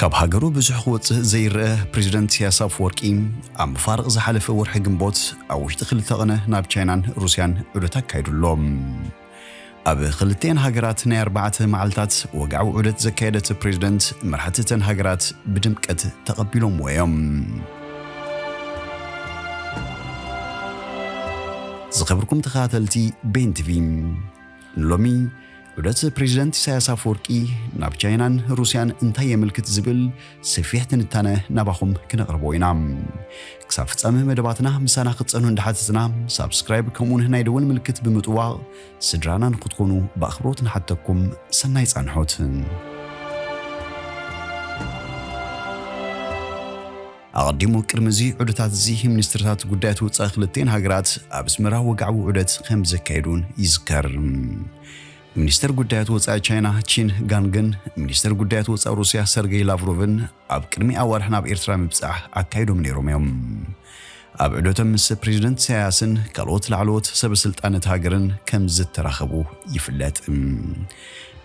ካብ ሃገሩ ብዙሕ ክወጽእ ዘይረአ ፕሬዚደንት ኢሳያስ ኣፈወርቂ፣ ኣብ መፋርቕ ዝሓለፈ ወርሒ ግንቦት ኣብ ውሽጢ ክልተ ቕነ ናብ ቻይናን ሩስያን ዑደት ኣካይዱ ኣሎ። ኣብ ክልቲኤን ሃገራት ናይ ኣርባዕተ መዓልታት ወግዓዊ ዑደት ዘካየደት ፕሬዚደንት፣ መራሕቲ እተን ሃገራት ብድምቀት ተቐቢሎምዎ እዮም። ዝኸበርኩም ተኸታተልቲ ቤን ቲቪ፣ ንሎሚ ዑደት ፕሬዚደንት ኢሳያስ ኣፈወርቂ ናብ ቻይናን ሩስያን እንታይ የመልክት ዝብል ሰፊሕ ትንታነ ናባኹም ክነቕርቦ ኢና። ክሳብ ፍጻመ መደባትና ምሳና ክትጸንሑ እንዳሓተትና፣ ሳብስክራይብ ከምኡውን ናይ ደወል ምልክት ብምጥዋቕ ስድራና ንክትኮኑ ብኣኽብሮት ንሓተኩም። ሰናይ ጻንሖት። ኣቐዲሙ ቅድሚ እዚ ዑደታት እዚ ሚኒስትርታት ጉዳያት ወጻኢ ክልቲኤን ሃገራት ኣብ ኣስመራ ወግዓዊ ዑደት ከም ዘካየዱን ይዝከር። ሚኒስተር ጉዳያት ወጻኢ ቻይና ቺን ጋንግን ሚኒስተር ጉዳያት ወጻኢ ሩስያ ሰርጌይ ላቭሮቭን ኣብ ቅድሚ ኣዋርሕ ናብ ኤርትራ ምብጻሕ ኣካይዶም ነይሮም እዮም። ኣብ ዑደቶም ምስ ፕሬዚደንት ኢሳያስን ካልኦት ላዕለዎት ሰበ ስልጣን እታ ሃገርን ከም ዝተራኸቡ ይፍለጥ።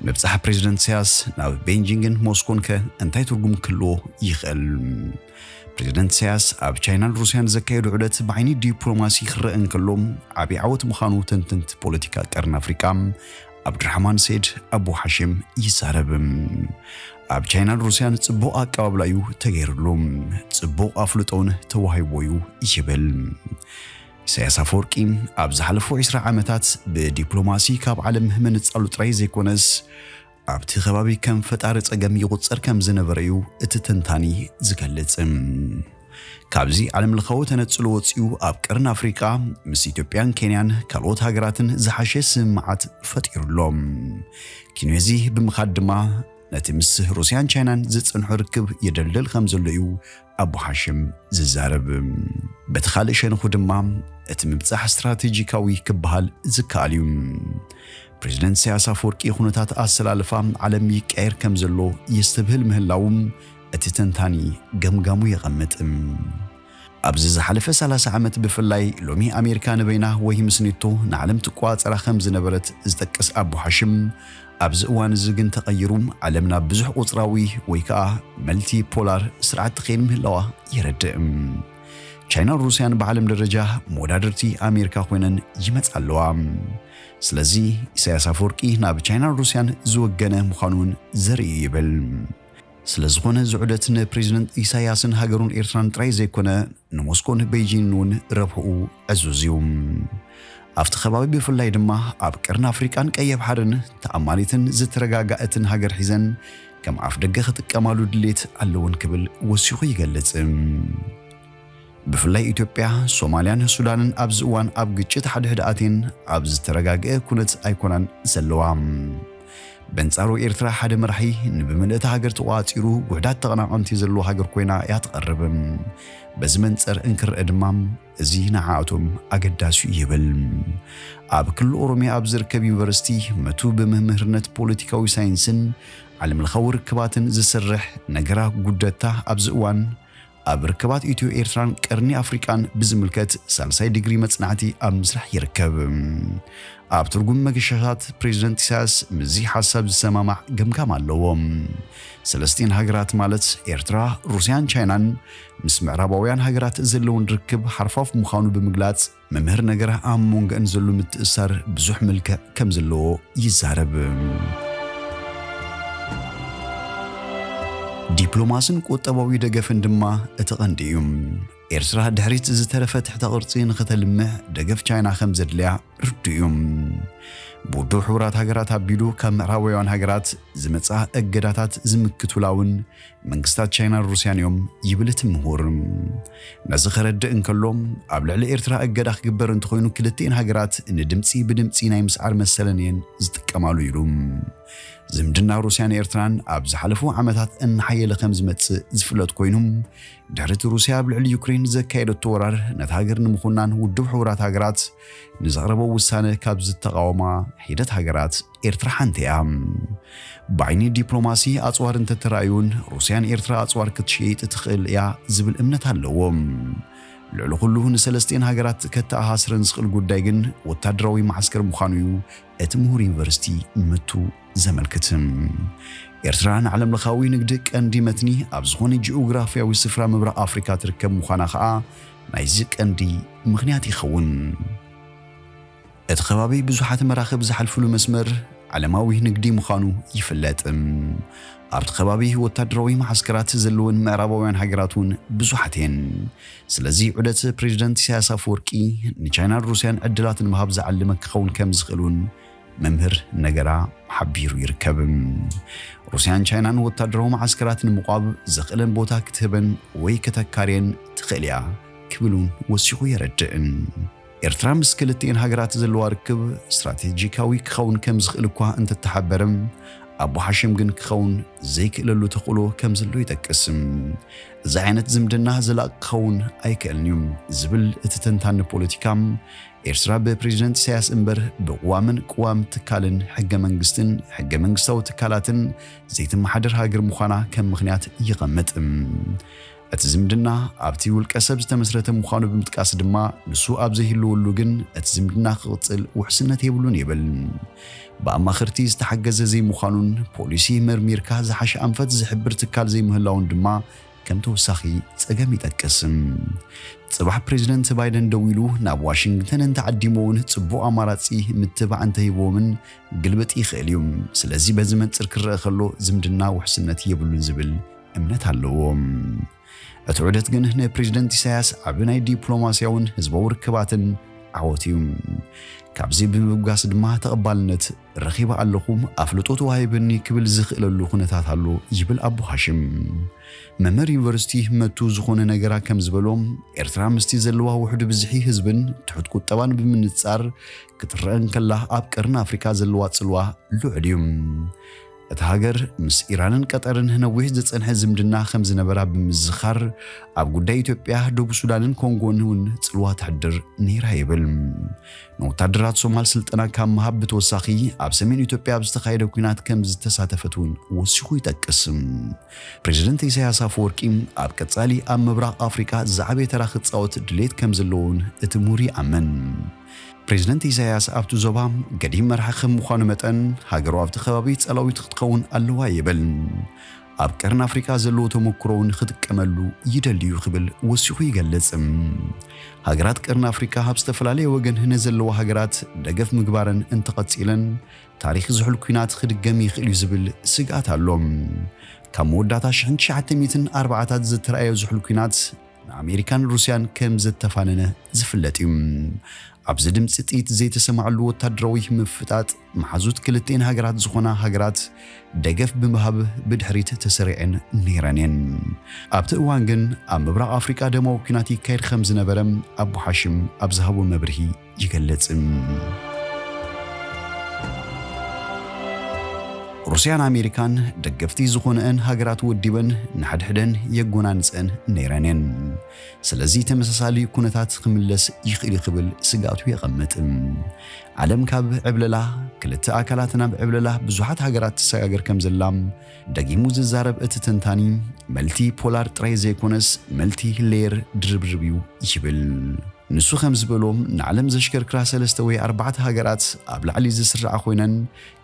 ምብጻሕ ፕሬዚደንት ኢሳያስ ናብ ቤንጂንግን ሞስኮን ከ እንታይ ትርጉም ክህልዎ ይኽእል? ፕሬዚደንት ኢሳያስ ኣብ ቻይናን ሩስያን ዘካየዱ ዑደት ብዓይኒ ዲፕሎማሲ ክረአ እንከሎ ዓብዪ ዓወት ምዃኑ ተንተንቲ ፖለቲካ ቀርኒ ኣፍሪቃ ኣብዱራሕማን ሰይድ ኣቡ ሓሽም ይዛረብ። ኣብ ቻይናን ሩስያን ጽቡቕ ኣቀባብላ እዩ ተገይሩሉ፣ ጽቡቕ ኣፍልጦ እውን ተዋሂብዎ እዩ ይብል። ኢሳያስ ኣፈወርቂ ኣብ ዝሓለፉ ዕስራ ዓመታት ብዲፕሎማሲ ካብ ዓለም ምንጻሉ ጥራይ ዘይኮነስ፣ ኣብቲ ከባቢ ከም ፈጣሪ ጸገም ይቑጸር ከም ዝነበረ እዩ እቲ ተንታኒ ዝገልጽ። ካብዚ ዓለምለኻዊ ተነጽሎ ወጺኡ ኣብ ቀርኒ ኣፍሪቃ ምስ ኢትዮጵያን ኬንያን ካልኦት ሃገራትን ዝሓሸ ስምምዓት ፈጢሩ ኣሎ። ኪንዮዚ ብምኻድ ድማ ነቲ ምስ ሩስያን ቻይናን ዝጸንሖ ርክብ የደልደል ከም ዘሎ እዩ ኣቡ ሓሽም ዝዛረብ። በቲ ካልእ ሸነኹ ድማ እቲ ምብጻሕ ስትራቴጂካዊ ክበሃል ዝከኣል እዩ። ፕሬዚደንት ኢሳያስ ኣፈወርቂ ኩነታት ኣሰላልፋ ዓለም ይቀየር ከም ዘሎ የስተብህል ምህላዉ እቲ ተንታኒ ገምጋሙ የቐምጥ። ኣብዚ ዝሓለፈ ሰላሳ ዓመት ብፍላይ ሎሚ ኣሜሪካ ንበይና ወይ ምስ ኔቶ ንዓለም ትቆጻጸራ ከም ዝነበረት ዝጠቅስ ኣቡ ሓሽም፣ ኣብዚ እዋን እዚ ግን ተቐይሩ፣ ዓለም ናብ ብዙሕ ቁጽራዊ ወይ ከኣ መልቲ ፖላር ስርዓት ትኸይድ ምህላዋ የረድእ። ቻይናን ሩስያን ብዓለም ደረጃ መወዳድርቲ ኣሜሪካ ኮይነን ይመጻ ኣለዋ። ስለዚ ኢሳያስ ኣፈወርቂ ናብ ቻይናን ሩስያን ዝወገነ ምዃኑ እውን ዘርኢ እዩ ይብል። ስለ ዝኾነ እዚ ዑደት ንፕሬዚደንት ኢሳያስን ሃገሩን ኤርትራን ጥራይ ዘይኮነ ንሞስኮን ቤይጂንን እውን ረብሕኡ ዕዙዝ እዩ። ኣብቲ ከባቢ ብፍላይ ድማ ኣብ ቀርኒ ኣፍሪቃን ቀይሕ ባሕርን ተኣማኒትን ዝተረጋጋእትን ሃገር ሒዘን ከም ኣፍ ደገ ክጥቀማሉ ድሌት ኣለወን ክብል ወሲኹ ይገልጽ። ብፍላይ ኢትዮጵያ፣ ሶማልያን ሱዳንን ኣብዚ እዋን ኣብ ግጭት ሓድሕድ ኣትየን ኣብ ዝተረጋግአ ኩነት ኣይኮናን ዘለዋ። በንጻሩ ኤርትራ ሓደ መራሒ ንብምልእቲ ሃገር ተቋጺሩ ውሕዳት ተቐናቐንቲ ዘለዎ ሃገር ኮይና እያ ትቐርብ። በዚ መንጸር እንክረአ ድማ እዚ ንዓኣቶም ኣገዳሲ እዩ ይብል። ኣብ ክልል ኦሮሚያ ኣብ ዝርከብ ዩኒቨርሲቲ መቱ ብመምህርነት ፖለቲካዊ ሳይንስን ዓለምለኻዊ ርክባትን ዝሰርሕ ነገራ ጉደታ ኣብዚ እዋን ኣብ ርክባት ኢትዮ ኤርትራን ቀርኒ ኣፍሪቃን ብዝምልከት ሳልሳይ ዲግሪ መጽናዕቲ ኣብ ምስራሕ ይርከብ። ኣብ ትርጉም መገሻታት ፕሬዚደንት ኢሳያስ ምስዚ ሓሳብ ዝሰማማዕ ገምጋም ኣለዎ። ሰለስቲኤን ሃገራት ማለት ኤርትራ፣ ሩስያን ቻይናን ምስ ምዕራባውያን ሃገራት ዘለውን ርክብ ሓርፋፍ ምዃኑ ብምግላጽ፣ መምህር ነገራ ኣብ መንጎአን ዘሎ ምትእሳር ብዙሕ መልክዕ ከም ዘለዎ ይዛረብ። ዲፕሎማስን ቁጠባዊ ደገፍን ድማ እቲ ቀንዲ እዩ። ኤርትራ ድሕሪት ዝተረፈ ትሕተ ቅርጺ ንኽተልምዕ ደገፍ ቻይና ከም ዘድልያ ርዱእ እዩ። ብውድብ ሕቡራት ሃገራት ኣቢሉ ካብ ምዕራባውያን ሃገራት ዝመጽኣ እገዳታት ዝምክቱላ እውን መንግስታት ቻይናን ሩስያን እዮም ይብል እቲ ምሁር። ነዚ ከረድእ እንከሎ፣ ኣብ ልዕሊ ኤርትራ እገዳ ክግበር እንተኾይኑ ክልቲኤን ሃገራት ንድምጺ ብድምጺ ናይ ምስዓር መሰለን እየን ዝጥቀማሉ ኢሉ። ዝምድና ሩስያን ኤርትራን ኣብ ዝሓለፉ ዓመታት እናሓየለ ከም ዝመጽእ ዝፍለጥ ኮይኑ፣ ድሕሪ እቲ ሩስያ ኣብ ልዕሊ ዩክሬን ዘካየደቶ ወራር ነታ ሃገር ንምኹናን ውድብ ሕቡራት ሃገራት ንዘቕረቦ ውሳነ ካብ ዝተቓወማ ሒደት ሃገራት ኤርትራ ሓንቲ እያ። ብዓይኒ ዲፕሎማሲ ኣጽዋር እንተተራእዩን ሩስያን ኤርትራ ኣጽዋር ክትሸይጥ ትኽእል እያ ዝብል እምነት ኣለዎ። ልዕሊ ኩሉ ንሰለስቲኤን ሃገራት ከተኣሳስረን ዝኽእል ጉዳይ ግን ወታደራዊ መዓስከር ምዃኑ እዩ እቲ ምሁር ዩኒቨርሲቲ መቱ ዘመልክት። ኤርትራ ንዓለም ለኻዊ ንግዲ ቀንዲ መትኒ ኣብ ዝኾነ ጂኦግራፍያዊ ስፍራ ምብራቕ ኣፍሪካ ትርከብ ምዃና ኸኣ ናይዚ ቀንዲ ምኽንያት ይኸውን። እቲ ከባቢ ብዙሓት መራኽብ ዝሓልፍሉ መስመር ዓለማዊ ንግዲ ምዃኑ ይፍለጥ። ኣብቲ ከባቢ ወታደራዊ መዓስከራት ዘለወን ምዕራባውያን ሃገራት እውን ብዙሓት እየን። ስለዚ ዑደት ፕሬዚደንት ኢሳያስ ኣፈወርቂ ንቻይናን ሩስያን ዕድላት ንምሃብ ዝዓለመ ክኸውን ከም ዝኽእል እውን መምህር ነገራ ሓቢሩ ይርከብ። ሩስያን ቻይናን ወታደራዊ መዓስከራት ንምቋብ ዘኽእለን ቦታ ክትህበን ወይ ከተካርየን ትኽእል እያ ክብል እውን ወሲኹ የረድእን። ኤርትራ ምስ ክልቲኤን ሃገራት ዘለዋ ርክብ ስትራቴጂካዊ ክኸውን ከም ዝኽእል እኳ እንተተሓበረ፣ ኣቦ ሓሽም ግን ክኸውን ዘይክእለሉ ተኽእሎ ከም ዘሎ ይጠቅስ። እዚ ዓይነት ዝምድና ዘላቂ ክኸውን ኣይክእልን እዩ ዝብል እቲ ተንታኒ ፖለቲካ፣ ኤርትራ ብፕሬዚደንት ኢሳያስ እምበር ብቅዋምን ቅዋም ትካልን ሕገ መንግስትን ሕገ መንግስታዊ ትካላትን ዘይትመሓደር ሃገር ምዃና ከም ምኽንያት ይቐምጥ። እቲ ዝምድና ኣብቲ ውልቀ ሰብ ዝተመስረተ ምዃኑ ብምጥቃስ ድማ፣ ንሱ ኣብ ዘይህልወሉ ግን እቲ ዝምድና ክቕጽል ውሕስነት የብሉን ይብል። ብኣማኸርቲ ዝተሓገዘ ዘይምዃኑን ፖሊሲ መርሚርካ ዝሓሸ ኣንፈት ዝሕብር ትካል ዘይምህላውን ድማ ከም ተወሳኺ ጸገም ይጠቅስ። ጽባሕ ፕሬዚደንት ባይደን ደዊሉ ናብ ዋሽንግተን እንተዓዲሞ እውን ጽቡቕ ኣማራጺ ምትባዕ እንተሂብዎምን ግልብጥ ይኽእል እዩ። ስለዚ በዚ መንጽር ክረአ ከሎ ዝምድና ውሕስነት የብሉን ዝብል እምነት ኣለዎ። እቲ ዑደት ግን ንፕሬዚደንት ኢሳያስ ዓቢ ናይ ዲፕሎማስያውን ህዝባዊ ርክባትን ዓወት እዩ። ካብዚ ብምብጋስ ድማ ተቐባልነት ረኺበ ኣለኹ፣ ኣፍልጦ ተዋሂበኒ ክብል ዝኽእለሉ ኩነታት ኣሎ ይብል ኣቡ ሃሽም። መምህር ዩኒቨርሲቲ መቱ ዝኾነ ነገራ ከም ዝበሎ፣ ኤርትራ ምስቲ ዘለዋ ውሑድ ብዝሒ ህዝብን ትሑት ቁጠባን ብምንጻር ክትረአ እንከላ፣ ኣብ ቀርኒ ኣፍሪካ ዘለዋ ጽልዋ ልዑል እዩ። እታ ሃገር ምስ ኢራንን ቀጠርን ነዊሕ ዝጸንሐ ዝምድና ከም ዝነበራ ብምዝኻር፣ ኣብ ጉዳይ ኢትዮጵያ፣ ደቡብ ሱዳንን ኮንጎን እውን ጽልዋ ተሕድር ነይራ ይብል። ንወታደራት ሶማል ስልጠና ካብ ምሃብ ብተወሳኺ፣ ኣብ ሰሜን ኢትዮጵያ ኣብ ዝተኻየደ ኲናት ከም ዝተሳተፈት እውን ወሲኹ ይጠቅስ። ፕሬዚደንት ኢሳያስ ኣፈወርቂ ኣብ ቀጻሊ ኣብ ምብራቕ ኣፍሪቃ ዝዓበየ ተራ ክጻወት ድሌት ከም ዘለዎን እቲ ምሁር ይኣምን። ፕሬዚደንት ኢሳያስ ኣብቲ ዞባ ገዲም መራሒ ከም ምዃኑ መጠን፣ ሃገሩ ኣብቲ ከባቢ ጸላዊት ክትከውን ኣለዋ ይብል። ኣብ ቀርኒ ኣፍሪቃ ዘለዎ ተመክሮውን ክጥቀመሉ ይደሊ እዩ ክብል ወሲኹ ይገልጽ። ሃገራት ቀርኒ ኣፍሪቃ ኣብ ዝተፈላለየ ወገን ነዘለዋ ሃገራት ደገፍ ምግባረን እንተቐጺለን፣ ታሪኽ ዝሑል ኲናት ክድገም ይኽእል እዩ ዝብል ስግኣት ኣሎ። ካብ መወዳእታ ሽሕን ትሽዓተ ሚእትን ኣርባዓታት ዝተረኣየ ዝሑል ኲናት ንኣሜሪካን ሩስያን ከም ዘተፋነነ ዝፍለጥ እዩ። ኣብዚ ድምፂ ጥይት ዘይተሰማዕሉ ወታደራዊ ምፍጣጥ፣ መሓዙት ክልቲኤን ሃገራት ዝኾና ሃገራት ደገፍ ብምሃብ ብድሕሪት ተሰሪዐን ነይረን እየን። ኣብቲ እዋን ግን ኣብ ምብራቕ ኣፍሪቃ ደማዊ ኲናት ይካየድ ከም ዝነበረ ኣቡ ሓሽም ኣብ ዝሃቦ መብርሂ ይገልጽ። ሩስያን ኣሜሪካን ደገፍቲ ዝኾነአን ሃገራት ወዲበን ንሓድሕደን የጎናንጸን ነይረን እየን። ስለዚ ተመሳሳሊ ኩነታት ክምለስ ይኽእል እዩ ክብል ስግኣቱ የቐምጥ። ዓለም ካብ ዕብለላ ክልተ ኣካላት ናብ ዕብለላ ብዙሓት ሃገራት ትሰጋገር ከም ዘላ ደጊሙ ዝዛረብ እቲ ተንታኒ፣ መልቲ ፖላር ጥራይ ዘይኮነስ መልቲ ሌየር ድርብርብ እዩ ይብል። ንሱ ከም ዝበሎ፣ ንዓለም ዘሽከርክራ ሰለስተ ወይ ኣርባዕተ ሃገራት ኣብ ላዕሊ ዝስርዓ ኮይነን፣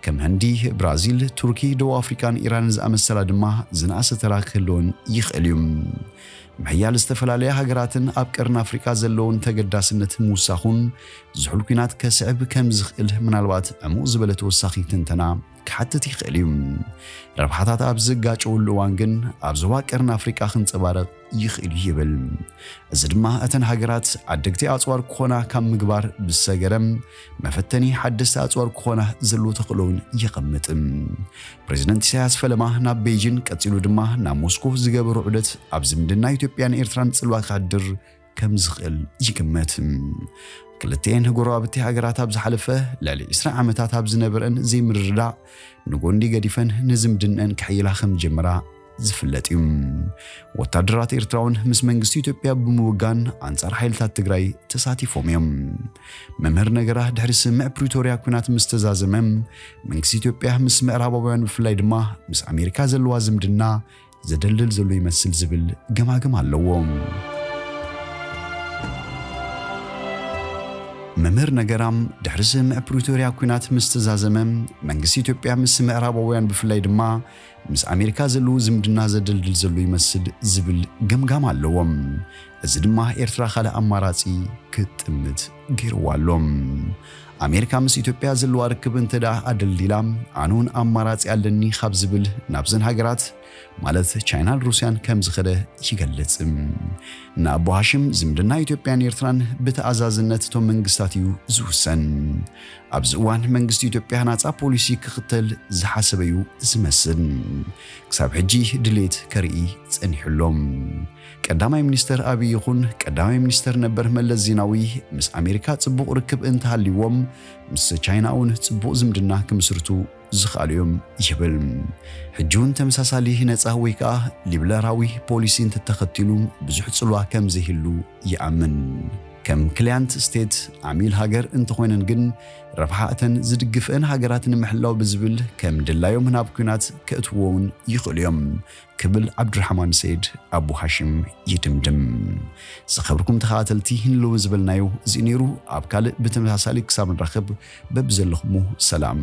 ከም ህንዲ፣ ብራዚል፣ ቱርኪ፣ ደቡብ ኣፍሪቃን ኢራንን ዝኣመሰላ ድማ ዝነኣሰ ተራ ክህልወን ይኽእል እዩ። ምሕያል ዝተፈላለያ ሃገራትን ኣብ ቀርኒ ኣፍሪቃ ዘለውን ተገዳስነት ምውሳኹን ዝሑል ኲናት ከስዕብ ከም ዝኽእል ምናልባት ዕሙቕ ዝበለ ተወሳኺ ትንተና ክሓትት ይኽእል እዩ። ረብሓታት ኣብ ዝጋጨወሉ እዋን ግን ኣብ ዞባ ቀርኒ ኣፍሪቃ ክንጸባረቕ ይኽእል እዩ ይብል። እዚ ድማ እተን ሃገራት ዓደግቲ ኣጽዋር ክኾና ካብ ምግባር ብዝሰገረ፣ መፈተኒ ሓደስቲ ኣጽዋር ክኾና ዘለዎ ተኽእሎ እውን የቐምጥ። ፕሬዚደንት ኢሳያስ ፈለማ ናብ ቤይጂን፣ ቀጺሉ ድማ ናብ ሞስኮ ዝገበሮ ዑደት ኣብ ዝምድና ኢትዮጵያን ኤርትራን ጽልዋ ከሕድር ከም ዝኽእል ይግመት። ክልቲኤን ጎረባብቲ ሃገራት ኣብ ዝሓለፈ ልዕሊ ዕስራ ዓመታት ኣብ ዝነበረን ዘይምርድዳእ ንጎንዲ ገዲፈን ንዝምድነአን ክሕይላ ከም ዝጀመራ ዝፍለጥ እዩ። ወታደራት ኤርትራ እውን ምስ መንግስቲ ኢትዮጵያ ብምውጋን ኣንጻር ሓይልታት ትግራይ ተሳቲፎም እዮም። መምህር ነገራ ድሕሪ ስምምዕ ፕሪቶርያ ኲናት ምስ ተዛዘመ፣ መንግስቲ ኢትዮጵያ ምስ ምዕራባውያን ብፍላይ ድማ ምስ ኣሜሪካ ዘለዋ ዝምድና ዘደልድል ዘሎ ይመስል ዝብል ገማግም ኣለዎ። መምህር ነገራም ድሕሪ ስምምዕ ፕሪቶርያ ኲናት ምስ ተዛዘመ መንግስቲ ኢትዮጵያ ምስ ምዕራባውያን ብፍላይ ድማ ምስ ኣሜሪካ ዘለዎ ዝምድና ዘደልድል ዘሎ ይመስል ዝብል ገምጋም ኣለዎም። እዚ ድማ ኤርትራ ካልእ ኣማራጺ ክትጥምት ገይርዋ ኣሎ። ኣሜሪካ ምስ ኢትዮጵያ ዘለዋ ርክብ እንተ ደኣ ኣደልዲላ ኣነ እውን ኣማራጺ ኣለኒ ካብ ዝብል ናብዘን ሃገራት ማለት ቻይናን ሩስያን ከም ዝኸደ ይገልጽ። ንኣቦ ሃሽም ዝምድና ኢትዮጵያን ኤርትራን ብተኣዛዝነት እቶም መንግስታት እዩ ዝውሰን። ኣብዚ እዋን መንግስቲ ኢትዮጵያ ናጻ ፖሊሲ ክኽተል ዝሓሰበ እዩ ዝመስል። ክሳብ ሕጂ ድሌት ከርኢ ጸኒሑ ኣሎ። ቀዳማይ ሚኒስተር ኣብይ ይኹን ቀዳማይ ሚኒስተር ነበር መለስ ዜናዊ ምስ ኣሜሪካ ጽቡቕ ርክብ እንተሃልይዎም ምስ ቻይና እውን ጽቡቕ ዝምድና ክምስርቱ ዝኽኣሉ እዮም ይብል። ሕጂ እውን ተመሳሳሊ ነጻ ወይ ከዓ ሊበራላዊ ፖሊሲ እንተተኸቲሉ ብዙሕ ጽልዋ ከም ዘይህሉ ይኣምን። ከም ክሊያንት ስቴት ዓሚል ሃገር እንተኾይነን ግን ረብሓ እተን ዝድግፍአን ሃገራት ንምሕላው ብዝብል ከም ድላዮም ናብ ኲናት ከእትውዎ እውን ይኽእሉ እዮም ክብል ዓብዱራሕማን ሰይድ ኣቡ ሃሽም ይድምድም። ዝኸብርኩም ተኸታተልቲ ንሎሚ ዝበልናዮ እዚ ነይሩ። ኣብ ካልእ ብተመሳሳሊ ክሳብ ንራኸብ በብዘለኹሙ ሰላም።